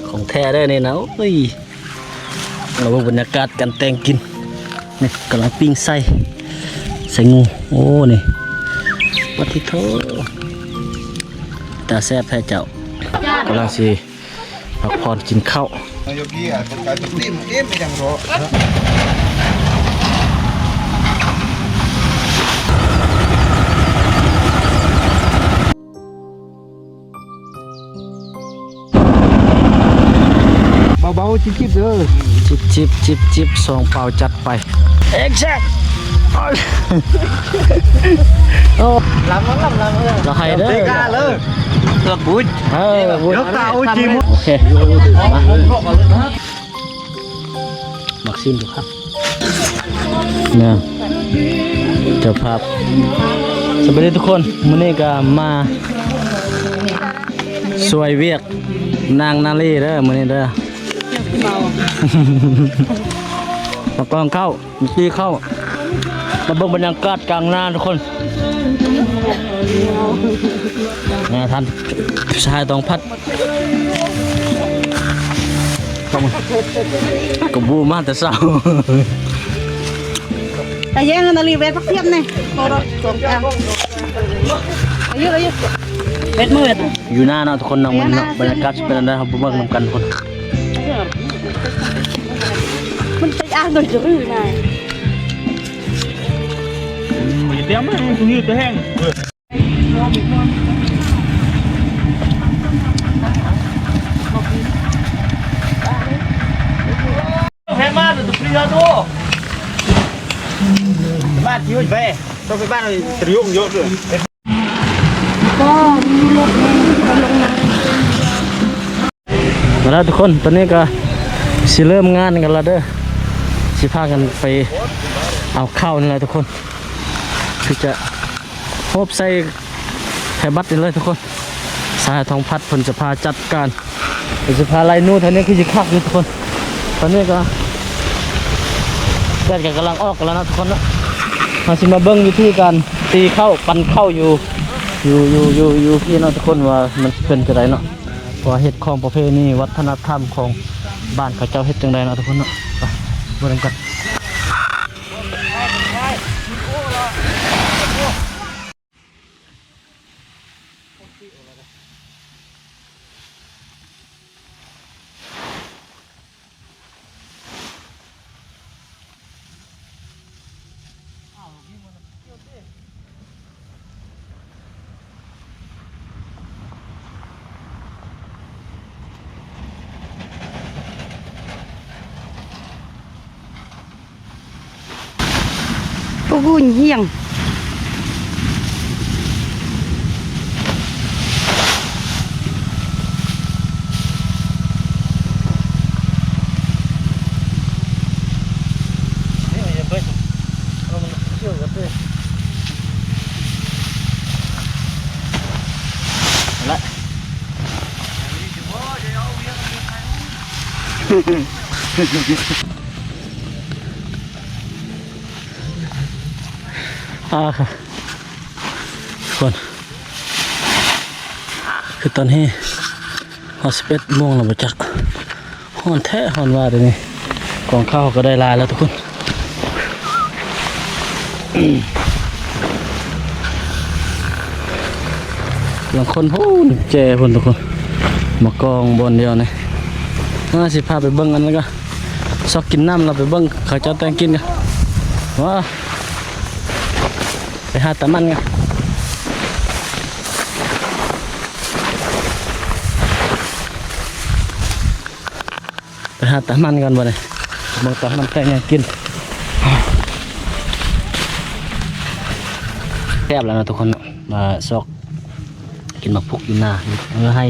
ຂອງແທ້ເດີ້ນີ້ນະ. ໂອ້ຍ ລະເບິ່ງບັນຍາກາດການແຕ່ງກິນ ນີ້ກຳລັງປີ້ງໄສ້ ໃສ່ງູ. ໂອ້ ນີ້ ປະຕິໂທ ຕາແຊບແທ້ເຈົ້າ. ກຳລັງຊິ ພັກຜ່ອນກິນເຂົ້າ. ເບົາໆ ຈິບໆ ເດີ ຈິບໆ ຈິບໆ ສອງເປົາ ຈັດໄປ. ແອັກຊັນ ໂອ້ ລຳ ລຳ ລຳ ລຳ ລະໄຫເດີ ເອີ ເອີ ເອີ ໂອເຄ ມາຊີມດູຄັບ ເນາະ ເຈົ້າພາບ. ສະບາຍດີທຸກຄົນ ມື້ນີ້ກະມາຊ່ວຍວຽກນາງນາລີເດີ ມື້ນີ້ເດີ ມາກອງເຂົ້າ ມາຕີເຂົ້າ ມາເບິ່ງບັນຍາກາດກາງນາທຸກຄົນ. ນາທ່ານສະຫາຍທອງພັດ ກະບູມາແຕ່ເຊົ້າ. ຕາແຍງນາລີແວະພັກທຽບແດ່ ໂຕລົດສອງກາງ ອາຍຸ ອາຍຸ ເວດມື້ ຢູ່ນາເນາະທຸກຄົນເນາະ. ມື້ນີ້ເນາະ ບັນຍາກາດຊິເປັນອັນໃດ ເຮົາໄປເບິ່ງນຳກັນທຸກຄົນ. ມັນໄປອ່ານໂດຍຈະຮືນາຍ ອືມ ບໍ່ໄດ້ຕຽມ ມັນຄືຕົວແຮງ. ແພມາ ໂຕຟຣີເຮົາໂຕ ບ້ານທີ່ໄປ ຕ້ອງໄປບ້ານຕະຍຸງເຍາະເດີ. ມາແລ້ວທຸກຄົນ ຕອນນີ້ກະຊິເລີ່ມງານກັນແລ້ວເດີ ຊິພາກັນໄປເອົາເຂົ້ານີ້ແຫຼະທຸກຄົນ ຄືຈະໂຮບໃສ່ແຖວບັດນີ້ເລີຍທຸກຄົນ. ສະຫາຍທອງພັດເພິ່ນຈະພາຈັດການ ເພິ່ນຈະພາໄລ່ໜູ. ແຖວນີ້ຄືຊິຄັກຢູ່ທຸກຄົນ ຕອນນີ້ກະແດດກະກຳລັງອອກກັນແລ້ວເນາະທຸກຄົນເນາະ. ເຮົາຊິມາເບິ່ງວິທີການຕີເຂົ້າ ປັ່ນເຂົ້າຢູ່ ຢູ່ ຢູ່ ຢູ່ ຢູ່ພີ້ເນາະທຸກຄົນ ວ່າມັນຊິເປັນຈັ່ງໃດເນາະ ວ່າເຮັດຂອງປະເພນີວັດທະນະທຳຂອງບ້ານເຂົາເຈົ້າເຮັດຈັ່ງໃດເນາະທຸກຄົນເນາະ. ໄປເບິ່ງນຳກັນ. ໂອ້ໂຫ ຫຍັງ ອ່າ ທຸກຄົນ ຄືຕອນນີ້ຮອດສິບເອັດໂມງແລ້ວບໍ່ຈັກ ຮ້ອນແທ້ຮ້ອນວ່າດຽວນີ້ ກອງເຂົ້າກະໄດ້ຫຼາຍແລ້ວທຸກຄົນ. ລາງຄົນພຸ້ນແຈພຸ້ນທຸກຄົນ ມາກອງບ່ອນດຽວນີ້. ເຮົາຊິພາໄປເບິ່ງອັນນັ້ນກະ ຊອກກິນນ້ຳ ລະໄປເບິ່ງເຂົາເຈົ້າແຕ່ງກິນກະ ວ້າ ໄປຫາຕາມັນກະ ໄປຫາຕາມັນກ່ອນບັດນີ້ ເບິ່ງຕາມັນແຕ່ງຫຍັງກິນ. ແຊບແລ້ວເນາະທຸກຄົນເນາະ ມາຊອກກິນໝາກພຸກຢູ່ນາ ຢູ່ເຮືອໄຮ່.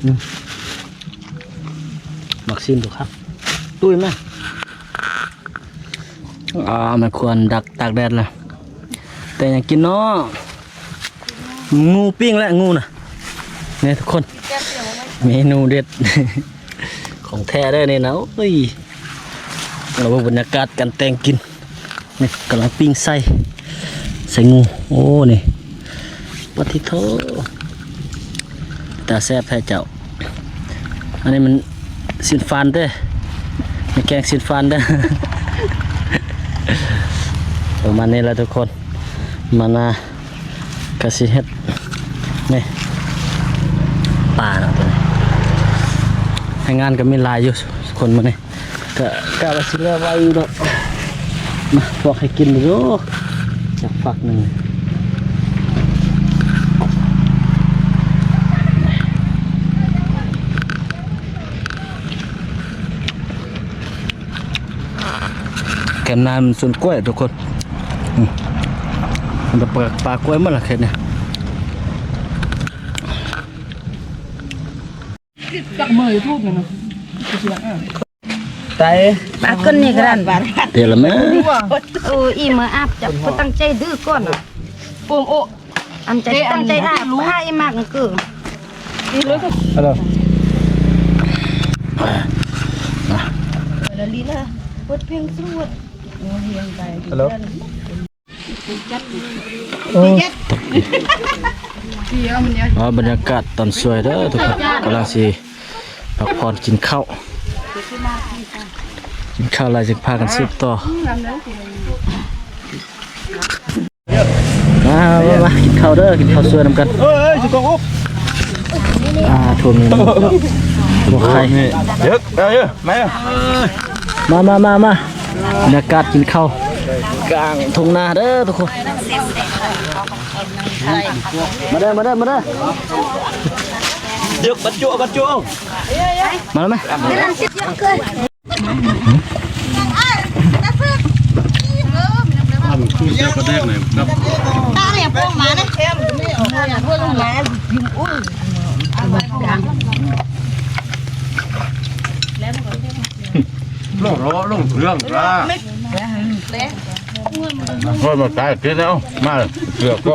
ອືມ ໝາກຊີມດູຄັບ ຕຸ້ຍມາ. ອ່າ ແມ່ຄົວດັກຕາກແດດລະ ແຕ່ຫຍັງກິນເນາະ? ງູປີ້ງແຫຼະ ງູນະ ນີ້ທຸກຄົນ ເມນູເດັດ ຂອງແທ້ເດີ້ນີ້ນະ. ໂອ້ຍ ລະເບິ່ງບັນຍາກາດການແຕ່ງກິນ ນີ້ກຳລັງປີ້ງໄສ້ ໃສ່ງູ. ໂອ້ ນີ້ ປະຕິໂທ ຕາແຊບແທ້ເຈົ້າ. ອັນນີ້ມັນຊີ້ນຟານເດ້ ມີແກງຊີ້ນຟານເດ້. ປະມານນີ້ແຫຼະທຸກຄົນ ມານາກະຊິເຮັດ ນີ້ ປາເນາະ ໂຕນີ້. ແຮງງານກະມີຫຼາຍຢູ່ທຸກຄົນມື້ນີ້. ກະ ກະວ່າຊິແລ້ວໄວຢູ່ດອກ. ມາ ພວກໃຫ້ກິນເບິ່ງດູ ຈັກຝັກໜຶ່ງ. ແຄມນາມັນສວນກ້ວຍທຸກຄົນ. ອືມ ມັນປາ ປາກ້ວຍໝົດລະເຂດນີ້. ຈັກມື້ຢູທູບນີ້ນະ ຕາຍ ປາກຂຶ້ນນີ້ກະດັນ ເດລະແມ່. ໂອ້ ອີ່ເມີອາບ ຈັກບໍ່ຕັ້ງໃຈດື້ກ່ອນນະ. ໂອມໂອ ອຳໃຈ ຕັ້ງໃຈອາບ ພາອີ່ໝາກກຶ. ຮາໂລ ຮາໂລ ເປີດເພງສວດ ຮາໂລ. ອໍ ບັນຍາກາດຕອນສວຍເດີທຸກຄົນ ກຳລັງຊິພັກຜ່ອນກິນເຂົ້າ ກິນເຂົ້າແລ້ວຈຶ່ງພາກັນສືບຕໍ່. ມາ ມາ ມາ ກິນເຂົ້າເດີ ກິນເຂົ້າສວຍນຳກັນ. ເອີຍ ເອີຍ ຊິກອງອົບ ອ່າ ຖົ່ວມີ ຫົວໄຂ່ ເອີ ເອີ ມາ ມາ ມາ ມາ ມາ. ບັນຍາກາດກິນເຂົ້າກາງທົ່ງນາເດີທຸກຄົນ. ມາເດີ ມາເດີ ມາເດີ ເດີ ບັດຈຸ ບັດຈຸ ມາແລ້ວແມ່. ລົງເລາະລົງເຄື່ອງລະ ໂອ້ຍ ມາຕາຍກິນແລ້ວ ມາເກືອກກໍ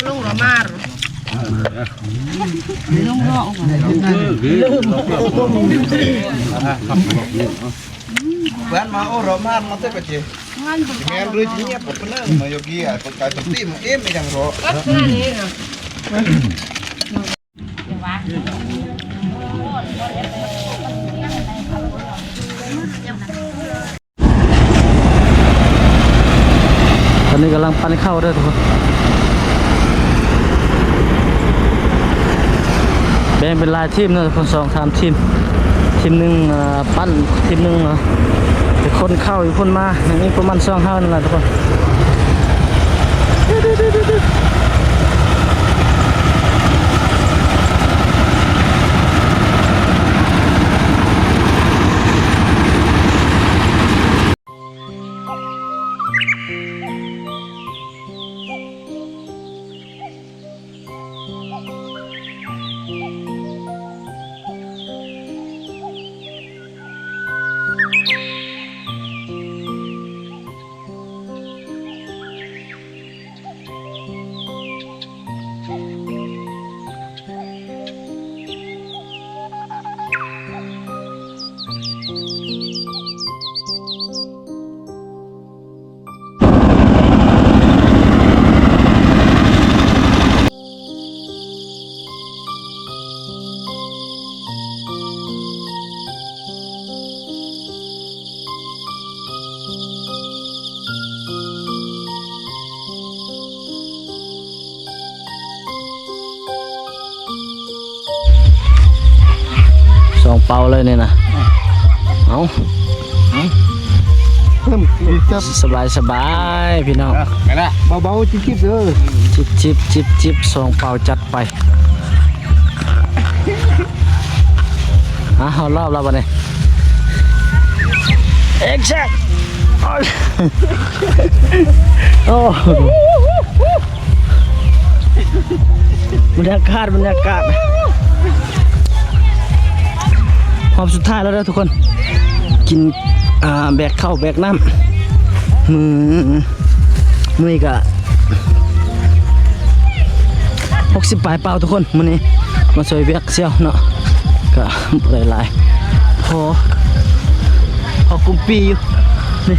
ລົງເລາະມາ ໂອ້ ເລາະມາ ມາແຕ່ກະເຈ ແມ່ນເລີຍ ຊິງຽບປານນັ້ນ ມາໂຍກີ ອາຍປາກກາຍຕົບຕີມ ເອັມ ອີ່ຫຍັງເລາະ. ຕອນນີ້ກຳລັງປັ້ນເຂົ້າເດີທຸກຄົນ ແບ່ງເປັນຫຼາຍທີມເນາະທຸກຄົນ ສອງສາມທີມ ທີມໜຶ່ງ ເອີ ປັ້ນ ທີມໜຶ່ງ ເອີ ໄປຂົນເຂົ້າຢູ່ພຸ້ນມາ ຍັງອີກປະມານສອງເຮົານັ້ນລະທຸກຄົນ. ສອງເປົາເລີຍນີ້ນະ ເອົ້າ. ສະບາຍ ສະບາຍພີ່ນ້ອງ ເບົາໆ ຈິບໆ ເດີ ຈິບໆ ສອງເປົາ ຈັດໄປ. ອ່ະ ຮອດລອບແລ້ວບັດນີ້ ແອັກຊັນ ໂອ້. ບັນຍາກາດ ບັນຍາກາດ ຮອບສຸດທ້າຍແລ້ວເດີທຸກຄົນ ກິນ ອ່າ ແບກເຂົ້າແບກນ້ຳ ມື້ ມື້ນີ້ກະຫົກສິບປາຍເປົາທຸກຄົນ ມື້ນີ້ມາຊ່ວຍວຽກສ່ຽວເນາະ ກະບໍ່ໄດ້ຫຼາຍ ພໍ ພໍກຸມປີຢູ່ ນີ້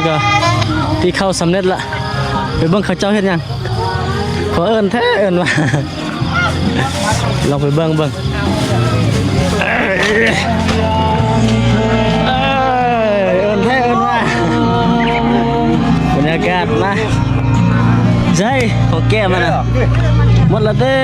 ນີ້ກໍຕີເຂົ້າສຳເລັດລະ. ໄປເບິ່ງເຂົາເຈົ້າເຮັດຫຍັງ. ຂໍເອີ້ນແທ້ເອີ້ນວ່າ. ລອງໄປເບິ່ງເບິ່ງ. ເອີ້ນແທ້ເອີ້ນວ່າ. ບັນຍາກາດມາ. ໃສ່ຂອງແກ້ມານະ ໝົດລະເດ້.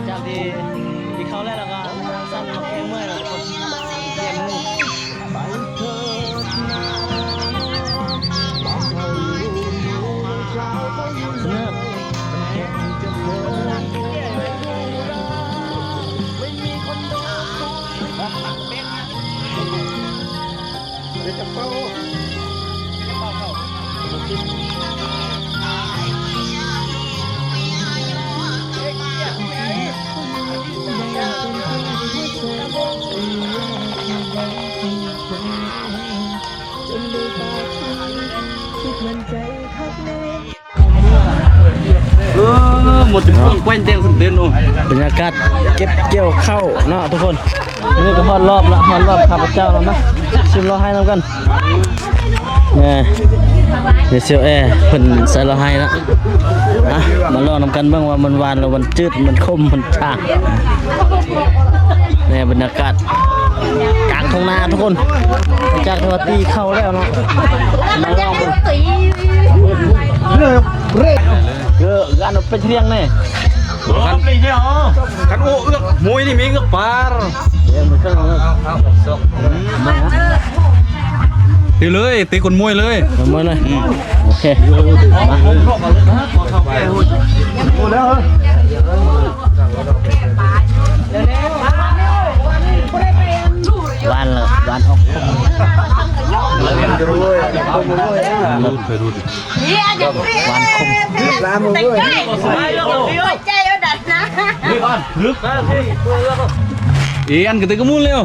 ຈາກທີ່ ທີ່ເຂົ້າແລ້ວ ແລ້ວກໍສັ່ນແຮງເມື່ອຍແລ້ວ ທຸກຄົນ. ເອີ ໝົດແຕ່ເຄື່ອງແປ້ນແຕ່ງສຳເຕັນ. ໂອ້ ບັນຍາກາດເກັບກ່ຽວເຂົ້າເນາະທຸກຄົນ. ນີ້ກໍຮອດລອບລະ ຮອດລອບຂ້າພະເຈົ້າລະນະ. ຊິມເຫຼົ້າໄຮນຳກັນ. ແມ່ ເດຊຽວແອ ເພິ່ນໃສ່ເຫຼົ້າໄຮນະ. ອ່ະ ມາລອງນຳກັນເບິ່ງວ່າມັນຫວານ ຫຼືມັນຈືດ ມັນຂົມ ມັນຈາງ. ແມ່ ບັນຍາກາດກາງທົ່ງນາທຸກຄົນ. ຈາກທີ່ວ່າຕີເຂົ້າແລ້ວເນາະ ມາລອງເບິ່ງ. ເອີ ເອີ ອັນເປັນທຽງແນ່. ຄັນ ຄັນໂອ້ເອື້ອກມວຍນີ້ມີເອື້ອກປານ. ຕີເລີຍ ຕີຄົນມວຍເລີຍ ຄົນມວຍເລີຍ. ອືມ ໂອເຄ ມາ ຫວານລະ ຫວານອອກ ຫວານຂົມ. ເອີ ອັນກະຕິກະມູນເລີຍ.